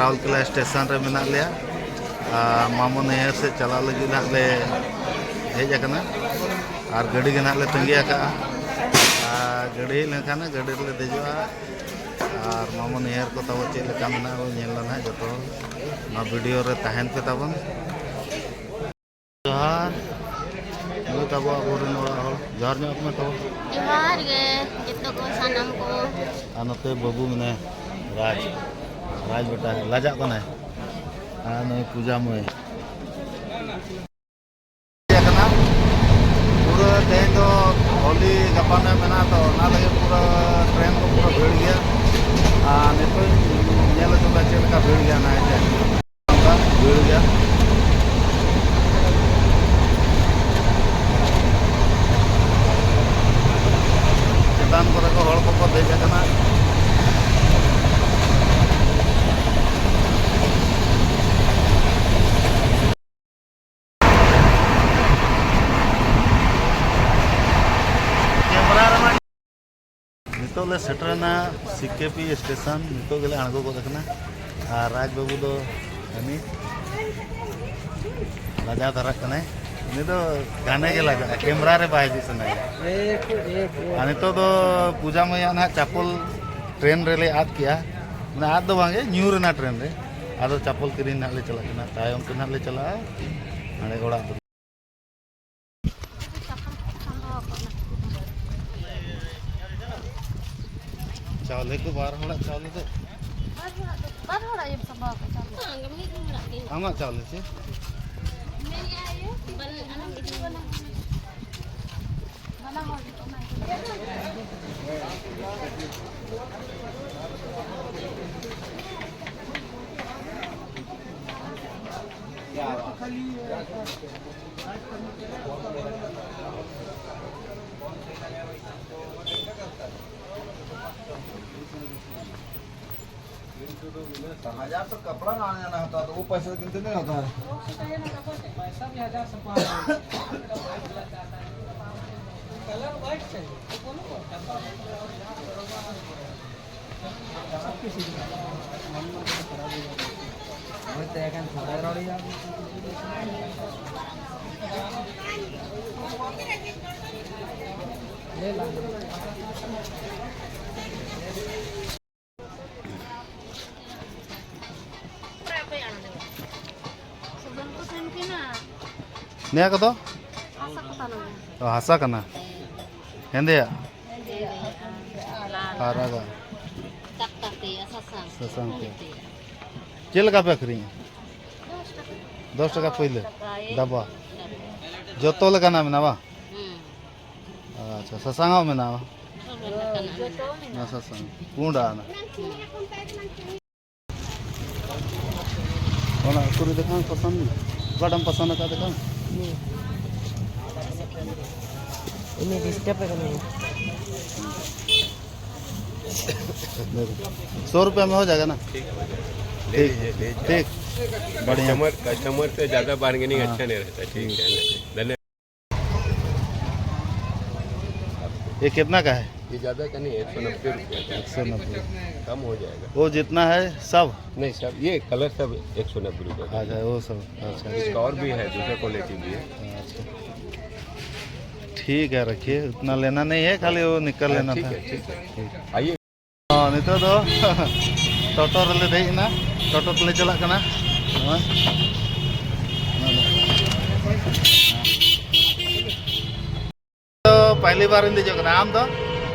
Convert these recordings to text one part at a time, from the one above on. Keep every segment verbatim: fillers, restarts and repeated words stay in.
ᱨᱟᱣᱩᱨᱠᱮᱞᱟ station ᱨᱮ ᱢᱮᱱᱟᱜ ᱞᱮᱭᱟ᱾ ᱟᱨ ᱢᱟᱢᱚ ᱱᱟᱹᱭᱦᱟᱹᱨ ᱥᱮᱫ ᱪᱟᱞᱟᱜ ᱞᱟᱹᱜᱤᱫ ᱱᱟᱦᱟᱜ ᱞᱮ ᱦᱮᱡ ᱟᱠᱟᱱᱟ᱾ ᱟᱨ ᱜᱟᱹᱰᱤ ᱜᱮ ᱱᱟᱦᱟᱜ ᱞᱮ ᱛᱟᱺᱜᱤ ᱟᱠᱟᱫᱼᱟ᱾ ᱟᱨ ᱜᱟᱹᱰᱤ ᱦᱮᱡ ᱞᱮᱱᱠᱷᱟᱱ ᱜᱟᱹᱰᱤ ᱨᱮᱞᱮ ᱫᱮᱡᱚᱜᱼᱟ᱾ ᱟᱨ ᱢᱟᱢᱚ ᱱᱟᱹᱭᱦᱟᱹᱨ ᱠᱚ ᱛᱟᱵᱚ ᱪᱮᱫ ᱞᱮᱠᱟ ᱢᱮᱱᱟᱜᱼᱟ, ᱵᱚᱱ ᱧᱮᱞ ᱫᱟ ᱱᱟᱦᱟᱜ ᱡᱚᱛᱚ ᱦᱚᱲ᱾ ᱱᱚᱣᱟ ᱵᱷᱤᱰᱤᱭᱳ ᱨᱮ ᱛᱟᱦᱮᱱ ᱯᱮ ᱛᱟᱵᱚᱱ᱾ ᱡᱚᱦᱟᱨ᱾ ᱱᱩᱭ ᱛᱟᱵᱚ ᱟᱵᱚᱨᱮᱱ ᱚᱲᱟᱜ ᱦᱚᱲ᱾ ᱡᱚᱦᱟᱨ ᱧᱚᱜ ᱢᱮ ᱛᱟᱵᱚ᱾ ᱡᱚᱦᱟᱨ ᱜᱮ ᱡᱚᱛᱚ ᱠᱚ ᱥᱟᱱᱟᱢ ᱠᱚ᱾ ᱟᱨ ᱱᱚᱛᱮ ᱵᱟᱹᱵᱩ ᱢᱮᱱᱟᱭᱟ, ᱨᱟᱡᱽ᱾ ᱨᱟᱡᱽ ᱵᱮᱴᱟ ᱞᱟᱡᱟᱜ ᱠᱟᱱᱟᱭ᱾ ᱟᱨ ᱱᱩᱭ ᱯᱩᱡᱟ ᱢᱟᱹᱭ᱾ ᱯᱩᱨᱟᱹ ᱛᱮᱦᱮᱧ ᱫᱚ ᱦᱳᱞᱤ ᱜᱟᱯᱟ ᱢᱮᱭᱟᱝ ᱢᱮᱱᱟᱜᱼᱟ, ᱛᱚ ᱚᱱᱟ ᱞᱟᱹᱜᱤᱫ ᱯᱩᱨᱟᱹ ᱴᱨᱮᱱ ᱠᱚ ᱯᱩᱨᱟᱹ ᱵᱷᱤᱲ ᱜᱮᱭᱟ᱾ ᱟᱨ ᱱᱤᱛᱚᱜ ᱧᱮᱞ ᱦᱚᱪᱚ ᱯᱮ ᱪᱮᱫ ᱞᱮᱠᱟ ᱵᱷᱤᱲ ᱜᱮᱭᱟ, ᱱᱟᱭ ᱛᱮ ᱵᱷᱤᱲ ᱜᱮᱭᱟ᱾ ᱪᱮᱛᱟᱱ ᱠᱚᱨᱮ ᱠᱚ ᱦᱚᱲ ᱠᱚᱠᱚ ᱫᱮᱡ ᱟᱠᱟᱱᱟ᱾ ᱱᱤᱛᱚᱜ ᱞᱮ ᱥᱮᱴᱮᱨᱮᱱᱟ ᱥᱤ ᱠᱮ ᱯᱤ ᱥᱴᱮᱥᱚᱱ᱾ ᱱᱤᱛᱚᱜ ᱜᱮᱞᱮ ᱟᱬᱜᱚ ᱜᱚᱫ ᱟᱠᱟᱱᱟ᱾ ᱟᱨ ᱨᱟᱡᱽ ᱵᱟᱹᱵᱩ ᱫᱚ ᱦᱟᱹᱱᱤ ᱞᱟᱡᱟᱣ ᱫᱷᱟᱨᱟᱜ ᱠᱟᱱᱟᱭ᱾ ᱩᱱᱤ ᱫᱚ ᱜᱷᱟᱱᱮ ᱜᱮ ᱞᱟᱡᱟᱜᱼᱟ, ᱠᱮᱢᱨᱟ ᱨᱮ ᱵᱟᱭ ᱦᱤᱡᱩᱜ ᱥᱟᱱᱟᱭᱟ᱾ ᱟᱨ ᱱᱤᱛᱚᱜ ᱫᱚ ᱯᱩᱡᱟ ᱢᱟᱹᱭᱟᱜ ᱱᱟᱦᱟᱜ ᱪᱟᱯᱚᱞ ᱴᱨᱮᱱ ᱨᱮᱞᱮ ᱟᱫ ᱠᱮᱜᱼᱟ᱾ ᱢᱟᱱᱮ ᱟᱫ ᱫᱚ ᱵᱟᱝᱜᱮ, ᱧᱩᱨ ᱮᱱᱟ ᱴᱨᱮᱱ ᱨᱮ᱾ ᱟᱫᱚ ᱪᱟᱯᱚᱞ ᱠᱤᱨᱤᱧ ᱱᱟᱦᱟᱜ ᱞᱮ ᱪᱟᱞᱟᱜ ᱠᱟᱱᱟ, ᱛᱟᱭᱚᱢ ᱛᱮ ᱱᱟᱦᱟᱜ ᱞᱮ ᱪᱟᱞᱟᱜᱼᱟ ᱦᱟᱸᱰᱮ ᱚᱲᱟᱜ ᱫᱚ᱾ ᱪᱟᱣᱞᱮ ᱠᱚ ᱵᱟᱨ ᱦᱚᱲᱟᱜ ᱪᱟᱣᱞᱮ ᱫᱚ᱾ ᱵᱟᱨ ᱦᱚᱲᱟᱜ ᱫᱚ, ᱵᱟᱨ ᱦᱚᱲᱟᱜ ᱜᱮᱢ ᱥᱟᱢᱵᱟᱣ ᱟᱠᱟᱫ ᱪᱟᱣᱞᱮ? ᱵᱟᱝ, ᱢᱤᱫ ᱦᱚᱲᱟᱜ ᱜᱮ᱾ ᱟᱢᱟᱜ ᱪᱟᱣᱞᱮ ᱪᱮ? ᱢᱮᱱᱮᱫ ᱟᱭ ᱭᱳ, ᱵᱟᱞᱮ ᱟᱞᱟᱝ ᱤᱫᱤ ᱵᱟᱞᱟᱝ᱾ ᱵᱟᱱᱟ ᱦᱚᱲ ᱜᱮ ᱚᱱᱟ ᱜᱮ᱾ हजार तो कपड़ा लाने जाना होता है, तो वो पैसे गिनते नहीं होता है। पैसा भी हजार से पाँच। कलर व्हाइट चाहिए, तो बोलो, डब्बा में पूरा हजार से पाँच। ᱱᱤᱭᱟᱹ ᱠᱚᱫᱚ? ᱦᱟᱥᱟ ᱠᱚ ᱛᱟᱦᱮᱱᱟ᱾ ᱚ, ᱦᱟᱥᱟ ᱠᱟᱱᱟ᱾ ᱦᱮᱸᱫᱮᱭᱟᱜ? ᱦᱮᱸᱫᱮᱭᱟᱜ᱾ ᱟᱨ ᱟᱨᱟᱜᱟᱜ? ᱴᱟᱠᱴᱟᱠ ᱛᱮᱭᱟᱜ, ᱥᱟᱥᱟᱝ᱾ ᱥᱟᱥᱟᱝ ᱛᱮ᱾ ᱪᱮᱫ ᱞᱮᱠᱟ ᱯᱮ ᱟᱹᱠᱷᱨᱤᱧᱟ? ᱫᱚᱥ ᱴᱟᱠᱟ ᱯᱟᱹᱭᱞᱟᱹ? ᱰᱟᱵᱟ᱾ ᱡᱚᱛᱚ ᱞᱮᱠᱟᱱᱟᱜ ᱢᱮᱱᱟᱜᱼᱟ ᱵᱟᱝ? ᱦᱩᱸ᱾ ᱟᱪᱪᱷᱟ, ᱥᱟᱥᱟᱝ ᱟᱜ ᱢᱮᱱᱟᱜᱼᱟ? ᱡᱚᱛᱚ ᱢᱮᱱᱟᱜᱼᱟ᱾ ᱥᱟᱥᱟᱝ, ᱯᱩᱸᱰ ᱟᱜ ᱚᱱᱟ᱾ ᱚᱱᱟ ᱠᱩᱨᱤ ᱫᱮᱠᱷᱟᱣ ᱯᱚᱥᱚᱸᱫ, ᱚᱠᱟᱴᱟᱜ ᱮᱢ ᱯᱚᱥᱚᱸᱫ ᱟᱠᱟᱫ ᱫᱮᱠᱷᱟᱣ᱾ ᱩᱱᱤ ᱰᱤᱥᱴᱟᱵ ᱟᱠᱟᱱᱟᱭ᱾ सौ रुपये में हो जाएगा ना? ठीक, ठीक, ठीक। बढ़िया। कस्टमर, कस्टमर से ज़्यादा बार्गेनिंग हाँ। अच्छा नहीं रहता। ठीक है, धन्यवाद। ये कितना का है? ये ज़्यादा का नहीं है, एक सौ नब्बे रुपये का। एक सौ नब्बे। कम हो जाएगा। वो जितना है सब? नहीं, सब ये कलर सब एक सौ नब्बे रुपये का। अच्छा, वो सब, अच्छा। इसका और भी है, दूसरा क्वालिटी भी है। अच्छा, ठीक है, रखिए, उतना लेना नहीं है, खाली वो निकल हाँ, लेना ठीक था। है, ठीक है। ठीक। आइए। ᱱᱤᱛᱚᱜ ᱫᱚ ᱴᱳᱴᱳ ᱨᱮᱞᱮ ᱫᱮᱡ ᱮᱱᱟ, ᱴᱳᱴᱳ ᱛᱮᱞᱮ ᱪᱟᱞᱟᱜ ᱠᱟᱱᱟ᱾ ᱱᱚᱜᱼᱚᱭ᱾ ᱛᱚ, ᱯᱟᱦᱞᱤ ᱵᱟᱨ ᱤᱧ ᱫᱮᱡᱚᱜ ᱠᱟᱱᱟ᱾ ᱟᱢ ᱫᱚ?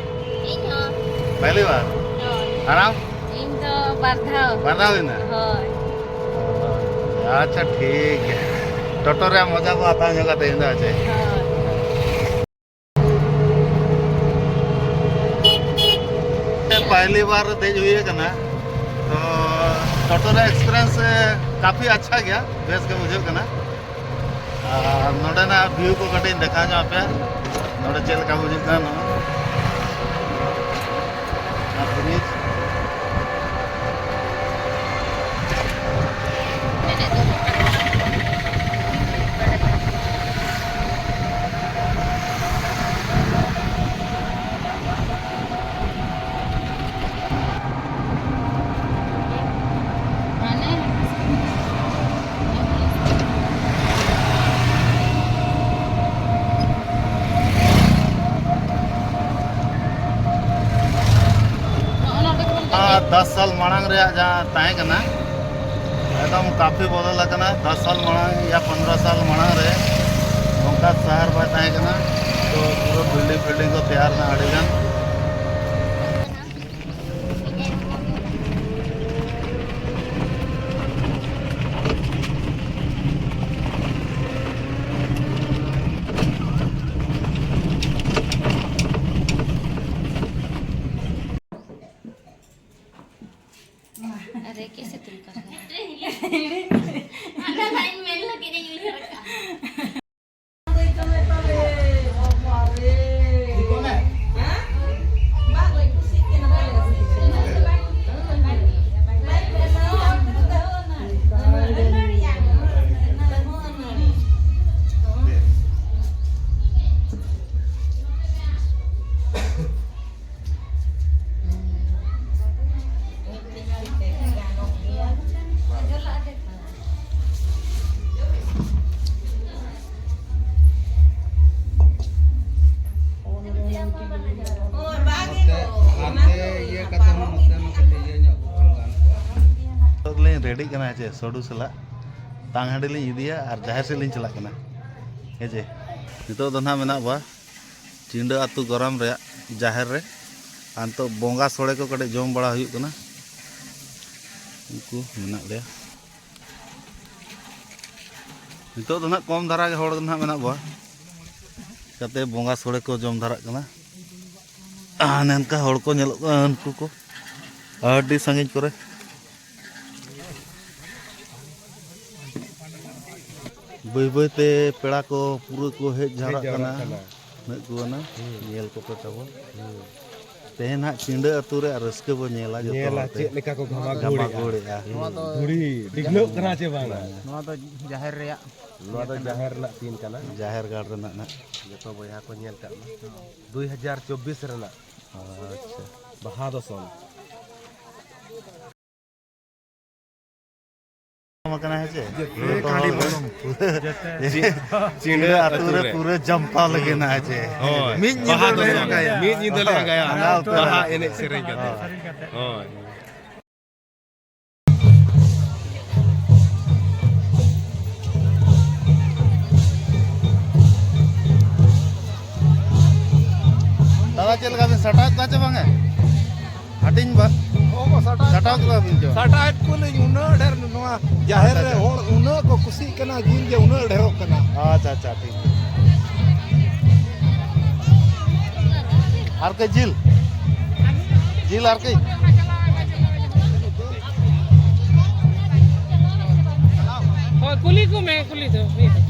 ᱤᱧ ᱦᱚᱸ᱾ ᱯᱟᱦᱞᱤ ᱵᱟᱨ? ᱦᱳᱭ᱾ ᱟᱨ ᱟᱢ? ᱤᱧ ᱫᱚ ᱵᱟᱨ ᱫᱷᱟᱣ᱾ ᱵᱟᱨ ᱫᱷᱟᱣ ᱦᱩᱭᱱᱟ? ᱦᱳᱭ᱾ ᱟᱪᱪᱷᱟ, ᱴᱷᱤᱠ ᱜᱮᱭᱟ᱾ ᱴᱳᱴᱳ ᱨᱮᱭᱟᱜ ᱢᱚᱡᱟ ᱠᱚ ᱦᱟᱛᱟᱣ ᱧᱚᱜᱟ ᱛᱮᱦᱮᱧ ᱫᱚ, ᱟᱪᱪᱷᱟ᱾ ᱦᱳᱭ᱾ ᱯᱟᱦᱞᱤ ᱵᱟᱨ ᱫᱮᱡ ᱦᱩᱭ ᱟᱠᱟᱱᱟ, ᱛᱚ ᱴᱳᱴᱳ ᱨᱮ ᱮᱠᱥᱯᱤᱨᱤᱭᱮᱱᱥ ᱠᱟᱯᱷᱤ ᱟᱪᱪᱷᱟ ᱜᱮᱭᱟ, ᱵᱮᱥ ᱜᱮ ᱵᱩᱡᱷᱟᱹᱜ ᱠᱟᱱᱟ᱾ ᱟᱨ ᱱᱚᱰᱮᱱᱟᱜ ᱵᱷᱤᱭᱩ ᱠᱚ ᱠᱟᱹᱴᱤᱡ ᱤᱧ ᱫᱮᱠᱷᱟᱣ ᱧᱚᱜ ᱟᱯᱮᱭᱟ, ᱱᱚᱰᱮ ᱪᱮᱫ ᱞᱮᱠᱟ ᱵᱩᱡᱷᱟᱹᱜ ᱠᱟᱱᱟ ᱱᱚᱣᱟ᱾ ᱟᱨ ᱵᱨᱤᱡᱽ᱾ ᱫᱟᱥ ᱥᱟᱞ ᱢᱟᱲᱟᱝ ᱨᱮᱭᱟᱜ ᱡᱟᱦᱟᱸ ᱛᱟᱦᱮᱸ ᱠᱟᱱᱟ, ᱮᱠᱫᱚᱢ ᱠᱟᱯᱷᱤ ᱵᱚᱫᱚᱞ ᱟᱠᱟᱱᱟ᱾ ᱫᱟᱥ ᱥᱟᱞ ᱢᱟᱲᱟᱝ ᱭᱟ ᱯᱚᱱᱫᱽᱨᱚ ᱥᱟᱞ ᱢᱟᱲᱟᱝ ᱨᱮ ᱱᱚᱝᱠᱟ ᱥᱟᱦᱟᱨ ᱵᱟᱭ ᱛᱟᱦᱮᱸ ᱠᱟᱱᱟ᱾ ᱛᱚ ᱯᱩᱨᱟᱹ ᱵᱤᱞᱰᱤᱝ ᱯᱷᱤᱞᱰᱤᱝ ᱠᱚ ᱛᱮᱭᱟᱨ ᱮᱱᱟ ᱟᱹᱰᱤ ᱜᱟᱱ᱾ अरे, कैसे तुम कर रहे हो? आधा लाइन में लगे नहीं, उधर का। ᱱᱚᱛᱮ ᱦᱟᱱᱛᱮ ᱤᱭᱟᱹ ᱠᱟᱛᱮ ᱦᱚᱸ ᱱᱚᱛᱮ ᱢᱟ ᱠᱟᱹᱴᱤᱡ ᱤᱭᱟᱹ ᱧᱚᱜ ᱠᱚ ᱠᱷᱟᱱ ᱜᱟᱱ ᱠᱚᱜᱼᱟ᱾ ᱱᱤᱛᱚᱜ ᱞᱤᱧ ᱨᱮᱰᱤᱜ ᱠᱟᱱᱟ, ᱦᱮᱸ ᱪᱮ, ᱥᱚᱰᱩ ᱥᱟᱞᱟᱜ ᱛᱟᱝ ᱦᱟᱺᱰᱤ ᱞᱤᱧ ᱤᱫᱤᱭᱟ ᱟᱨ ᱡᱟᱦᱮᱨ ᱥᱮᱫ ᱞᱤᱧ ᱪᱟᱞᱟᱜ ᱠᱟᱱᱟ, ᱦᱮᱸ ᱪᱮ᱾ ᱱᱤᱛᱚᱜ ᱫᱚ ᱱᱟᱦᱟᱜ ᱢᱮᱱᱟᱜ ᱵᱚᱣᱟ ᱪᱤᱸᱰᱟᱹ ᱟᱹᱛᱩ ᱜᱚᱨᱟᱢ ᱨᱮᱭᱟᱜ ᱡᱟᱦᱮᱨ ᱨᱮ᱾ ᱟᱨ ᱱᱤᱛᱚᱜ ᱵᱚᱸᱜᱟ ᱥᱳᱲᱮ ᱠᱚ ᱠᱟᱹᱴᱤᱡ ᱡᱚᱢ ᱵᱟᱲᱟ ᱦᱩᱭᱩᱜ ᱠᱟᱱᱟ᱾ ᱩᱱᱠᱩ ᱢᱮᱱᱟᱜ ᱞᱮᱭᱟ᱾ ᱱᱤᱛᱚᱜ ᱫᱚ ᱱᱟᱦᱟᱜ ᱠᱚᱢ ᱫᱷᱟᱨᱟ ᱜᱮ ᱦᱚᱲ ᱫᱚ ᱱᱟᱦᱟᱜ ᱢᱮᱱᱟᱜ ᱵᱚᱣᱟ᱾ ᱪᱤᱠᱟᱹᱛᱮ ᱵᱚᱸᱜᱟ ᱥᱳᱲᱮ ᱠᱚ ᱡᱚᱢ ᱫᱷᱟᱨᱟᱜ ᱠᱟᱱᱟ᱾ ᱟᱨ ᱱᱚᱝᱠᱟ ᱦᱚᱲ ᱠᱚ ᱧᱮᱞᱚᱜ ᱠᱟᱱᱟ, ᱩᱱᱠᱩ ᱠᱚ ᱟᱹᱰᱤ ᱥᱟᱺᱜᱤᱧ ᱠᱚᱨᱮ᱾ ᱵᱟᱹᱭ ᱵᱟᱹᱭ ᱛᱮ ᱯᱮᱲᱟ ᱠᱚ ᱯᱩᱨᱟᱹ ᱠᱚ ᱦᱮᱡ ᱡᱟᱣᱨᱟᱜ ᱠᱟᱱᱟ᱾ ᱦᱮᱡ ᱡᱟᱣᱨᱟᱜ ᱠᱟᱱᱟ᱾ ᱦᱩᱸ᱾ ᱧᱮᱞ ᱠᱚᱯᱮ ᱛᱟᱵᱚᱱ᱾ ᱦᱩᱸ᱾ ᱛᱮᱦᱮᱧ ᱦᱟᱸᱜ ᱪᱤᱸᱰᱟᱹ ᱟᱹᱛᱩ ᱨᱮ ᱨᱟᱹᱥᱠᱟᱹ ᱵᱚ ᱧᱮᱞᱟ ᱡᱚᱛᱚ ᱧᱮᱞᱟ ᱦᱚᱲ ᱛᱮ᱾ ᱪᱮᱫ ᱞᱮᱠᱟ ᱠᱚ ᱜᱷᱟᱢᱟ ᱜᱷᱟᱢᱟ ᱜᱷᱩᱲᱮᱜᱼᱟ᱾ ᱜᱷᱩᱲᱮᱜᱼᱟ᱾ ᱦᱩᱸ᱾ ᱱᱚᱣᱟ ᱫᱚ ᱫᱷᱩᱲᱤ ᱰᱤᱜᱽᱞᱟᱹᱜ ᱠᱟᱱᱟ ᱪᱮ ᱵᱟᱝᱟ? ᱱᱚᱣᱟ ᱫᱚ ᱡᱟᱦᱮᱨ ᱨᱮᱭᱟᱜ ᱱᱚᱣᱟ ᱫᱚ ᱡᱟᱦᱮᱨ ᱨᱮᱱᱟᱜ ᱥᱤᱱ ᱠᱟᱱᱟ᱾ ᱡᱟᱦᱮᱨ ᱜᱟᱲ ᱨᱮᱱᱟᱜ ᱱᱟᱜ᱾ ᱡᱚᱛᱚ ᱵᱚᱭᱦᱟ ᱠᱚ ᱧᱮᱞ ᱠᱟᱜ ᱢᱟ᱾ ᱫᱩᱭ ᱦᱟᱡᱟᱨ ᱪᱚᱵᱵᱤᱥ ᱨᱮᱱᱟᱜ ᱟᱪᱪᱷᱟ᱾ ᱵᱟᱦᱟ ᱫᱚᱥᱚᱱ᱾ ᱠᱟᱱᱟ, ᱦᱮᱸ ᱪᱮ? ᱡᱮᱛᱮ ᱡᱚᱛᱚ ᱠᱟᱹᱰᱤ ᱦᱚᱲ ᱵᱚᱞᱚᱱ᱾ ᱡᱮᱛᱮ ᱪᱤ-, ᱪᱤᱲᱟᱹ ᱟᱹᱛᱩ ᱨᱮ ᱯᱩᱨᱟᱹ ᱡᱟᱢᱯᱟ ᱞᱮ ᱜᱮᱱᱟ, ᱦᱮᱸ ᱪᱮ? ᱦᱳᱭ᱾ ᱢᱤᱫ ᱵᱟᱦᱟ ᱧᱤᱫᱟᱹ ᱞᱮ ᱫᱚ ᱟᱸᱜᱟᱭᱟ᱾ ᱢᱤᱫ ᱧᱤᱫᱟᱹ ᱞᱮ ᱟᱸᱜᱟᱭᱟ᱾ ᱟᱸᱜᱟ ᱩᱛᱟᱹᱨᱟ᱾ ᱵᱟᱦᱟ ᱮᱱᱮᱡ ᱥᱮᱨᱮᱧ ᱠᱟᱛᱮ᱾ ᱦᱳᱭ᱾ ᱦᱳᱭ᱾ ᱫᱟᱫᱟ, ᱪᱮᱫ ᱞᱮᱠᱟ ᱵᱤᱱ ᱥᱟᱴᱟᱣᱮᱫ ᱠᱚᱣᱟ ᱪᱮ ᱵᱟᱝᱟ? ᱦᱟᱹᱴᱤᱧ ᱵᱟ-, ᱚ, ᱠᱚ ᱥᱟᱴᱟᱣᱮᱫ ᱥᱟᱴᱟᱣ ᱠᱚᱣᱟ ᱵᱤᱱ ᱪᱚ? ᱥᱟᱴᱟᱣᱮᱫ ᱠᱚᱣᱟᱞᱤᱧ, ᱩᱱᱟᱹᱜ ᱰᱷᱮᱨ ᱱᱚᱣᱟ ᱡᱟᱦᱮᱨ ᱨᱮ ᱟᱪᱪᱷᱟ, ᱟᱪᱪᱷᱟ᱾ ᱦᱚᱲ ᱩᱱᱟᱹᱜ ᱠᱚ ᱠᱩᱥᱤᱜ ᱠᱟᱱᱟ, ᱡᱤᱞ ᱜᱮ ᱩᱱᱟᱹᱜ ᱰᱷᱮᱨᱚᱜ ᱠᱟᱱᱟ᱾ ᱟᱪᱪᱷᱟ, ᱟᱪᱪᱷᱟ, ᱴᱷᱤᱠ᱾ ᱟᱨ ᱠᱟᱹᱡ ᱡᱤᱞ, ᱡᱤᱞ ᱟᱨ ᱠᱟᱹᱡ᱾ ᱦᱳᱭ, ᱠᱩᱞᱤ ᱠᱚᱢᱮ, ᱠᱩᱞᱤ ᱫᱚ ᱦᱩᱭᱩᱜᱼᱟ᱾